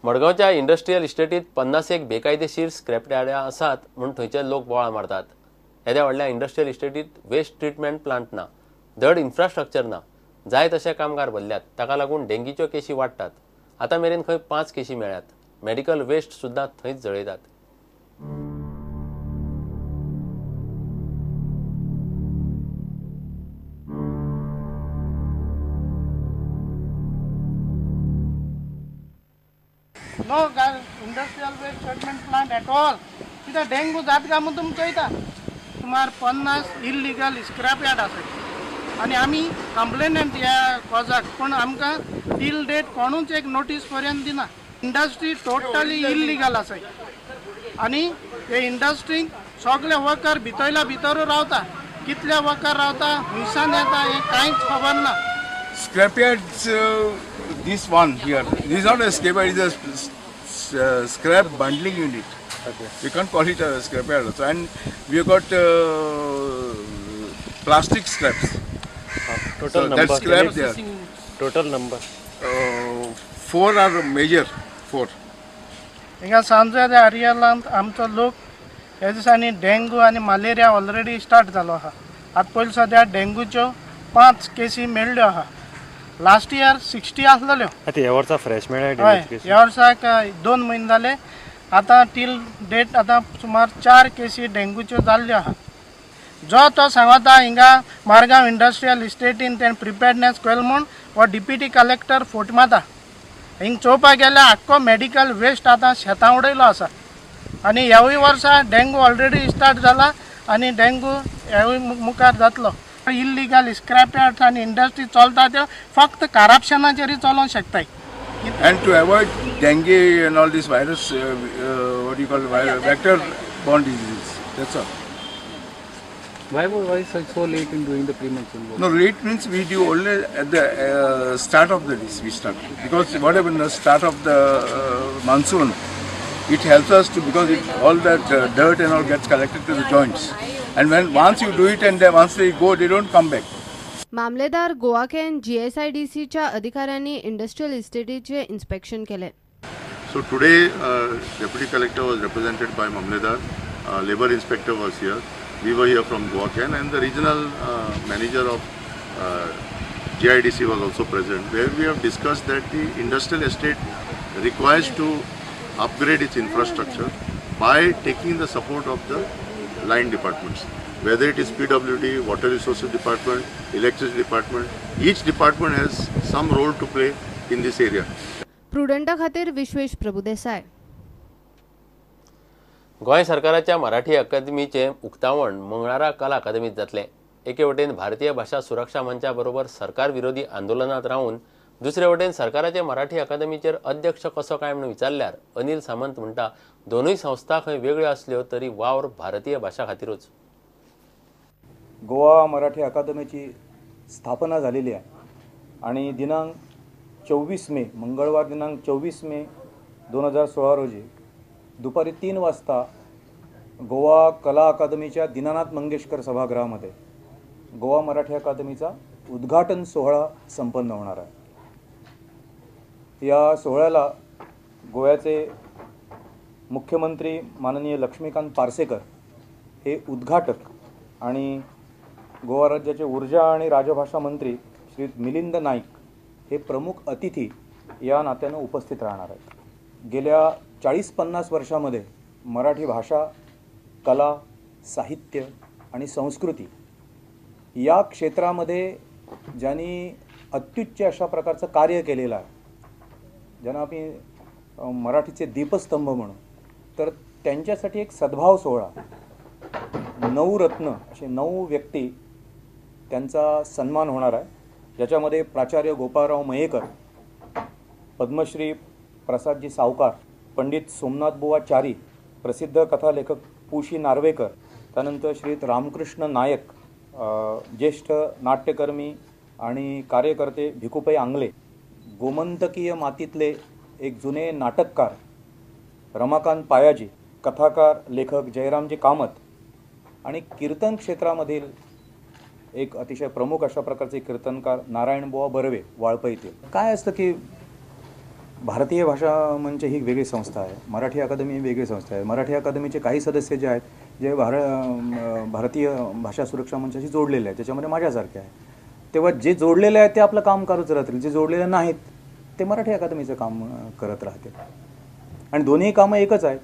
मडगांवच्या इंडस्ट्रियल इस्टेटीत 50 बेकायदेशीर स्क्रॅपयार्डां आसात म्हूण थंयचे लोक बोवाळ मारतात. येद्या व्हडल्या इंडस्ट्रियल इस्टेटीत वेस्ट ट्रिटमेंट प्लांट ना, धड इन्फ्रास्ट्रक्चर ना, जाय तशे कामगार भरल्यात. ताका लागून डेंगीच्यो केशी वाडटात. आतां मेरेन खंय 5 केशी मेळ्ळ्यात. मेडिकल वेस्ट सुद्दां थंयच जळयतात. No industrial waste treatment plant at all. कित्याक डेंगू जात काय म्हूण तुमी चोयता. सुमार 50 इल्लिगल स्क्रॅप यार्ड आसा आनी आमी कंप्लेनंट ह्या कॉजाक, पूण आमकां टील डेट कोणूच एक नोटीस पर्यंत दिना. इंडस्ट्री टोटली इल्लिगल आसा आनी हे इंडस्ट्रीक सगळे वर्कर भितरल्या भितर रावता. कितले वर्कर रावता, खुंयसान येता हें कांयच खबर ना. Scrapyards, this one here, this is not a scrapyard, it is a scrap bundling unit. Okay. We can't call it a scrapyard also. And we have got plastic scraps. Total so number. That scrap there. Total number. 4 are major, 4. हिंगा सांजवेल्या एरियालांत आमचो लोक ह्या दिसांनी dengue आनी malaria already start जालो आहा. आतां पयलीं सद्या डेंगूच्यो 5 केसी मेळ्ळ्यो आहा. लास्ट इयर 60 आसलेल्यो. आतां ह्या वर्सा फ्रेश मेळ्ळ्या? हय, ह्या वर्साक 2 म्हयने जाले. आतां टील डेट आतां सुमार 4 केसी डेंगूच्यो जाल्ल्यो आहा. जो तो सांगता हिंगा मारगांव इंडस्ट्रियल इस्टेटीन तेणें प्रिपेडनेस केल म्हूण हो डिप्युटी कलेक्टर फोट मारता. हिंग चोवपाक गेल्यार आख्खो मेडिकल वेस्ट आतां शेतां उडयलो आसा आनी ह्यावूय वर्सा डेंगू ऑलरेडी स्टार्ट जाला आनी डेंगू ह्यावूय मुखार जातलो. इल्लिगल स्क्रॅप यार्ड्स आनी इंडस्ट्री चलता त्यो फक्त करप्शनाचेरूय चलोवंक शकताय. And to avoid dengue and all this virus, what do you call vector borne diseases, that's all. Why so late in doing the pre-monsoon work? No, late means we do only at the start of the this we start, because what happens the start of the monsoon, it helps us to, because it, all that dirt and all gets collected to the joints, and when once you do it and then once they go, they don't come back. मामलेदार गोवाकेन GSIDCच्या अधिकाऱ्यांनी industrial इस्टेटीचे inspection केले. So today Deputy Collector was represented by Mamledar, Labor Inspector was here. We were here from Goacan, and the regional manager of GIDC was also present, where we have discussed that the industrial estate requires to upgrade its infrastructure by taking the support of the line departments, whether it is PWD, Water Resources Department, Electricity Department. Each department has some role to play in this area. प्रुडंटा खातीर विश्वेश प्रभुदेसाय. गोंय सरकाराच्या मराठी अकादमीचें उक्तावण मंगळारा कला अकादमीत जातलें. एके वटेन भारतीय भाशा सुरक्षा मंचा बरोबर सरकार विरोधी आंदोलनात रावन दुसरे वटेन सरकाराचे मराठी अकादमीचेर अध्यक्ष कसो काय म्हणून विचारल्यार अनिल सामंत म्हणटा दोनूय संस्था खंय वेगळ्यो आसल्यो तरी वावर भारतीय भाशा खातीरूच. गोवा मराठी अकादमीची स्थापना झालेली आहे आणि दिनांक 24 मे, मंगळवार दिनांक 24 मे 2016 रोजी दुपारी 3 वाजता गोवा कला अकादमीच्या दीनानाथ मंगेशकर सभागृहामध्ये गोवा मराठी अकादमीचा उद्घाटन सोहळा संपन्न होणार आहे. या सोहळ्याला गोव्याचे मुख्यमंत्री माननीय लक्ष्मीकांत पार्सेकर हे उद्घाटक आणि गोवा राज्याचे ऊर्जा आणि राजभाषा मंत्री श्री मिलिंद नाईक हे प्रमुख अतिथी या नात्यानं उपस्थित राहणार आहेत. गेल्या 40-50 वर्षामध्ये मराठी भाषा, कला, साहित्य आणि संस्कृती या क्षेत्रामध्ये ज्यांनी अत्युच्च अशा प्रकारचं कार्य केलेलं आहे, ज्यांना आम्ही मराठीचे दीपस्तंभ म्हणू, तर त्यांच्यासाठी एक सद्भाव सोहळा, 9 रत्न असे 9 व्यक्ती त्यांचा सन्मान होणार आहे, ज्याच्यामध्ये प्राचार्य गोपाळराव मयेकर, पद्मश्री प्रसादजी सावकार, पंडित सोमनाथबुवा चारी, प्रसिद्ध कथालेखक पुशी नार्वेकर, त्यानंतर श्री रामकृष्ण नायक, ज्येष्ठ नाट्यकर्मी आणि कार्यकर्ते भिकुपै आंगले, गोमंतकीय मातीतले एक जुने नाटककार रमाकांत पायाजी, कथाकार लेखक जयरामजी कामत आणि कीर्तन क्षेत्रामधील एक अतिशय प्रमुख अशा प्रकारचे कीर्तनकार नारायणबुवा बर्वे वाळपईतील. काय असतं की भारतीय भाषा मंच ही वेगळी संस्था आहे, मराठी अकादमी ही वेगळी संस्था आहे. मराठी अकादमीचे काही सदस्य जे आहेत जे भारतीय भाषा सुरक्षा मंचाशी जोडलेले आहेत, त्याच्यामध्ये माझ्यासारखे आहे. तेव्हा जे जोडलेले आहेत ते आपलं काम करत राहतील, जे जोडलेले नाहीत ते मराठी अकादमीचं काम करत राहतील. आणि दोन्ही कामं एकच आहेत.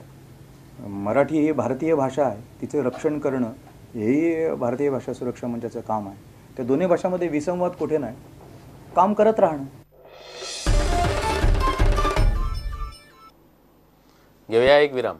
मराठी ही भारतीय भाषा आहे, तिचे रक्षण करणं हेही भारतीय भाषा सुरक्षा मंचाचं काम आहे. त्या दोन्ही भाषांमध्ये विसंवाद कुठे नाही, काम करत राहणं. घेऊया एक विराम.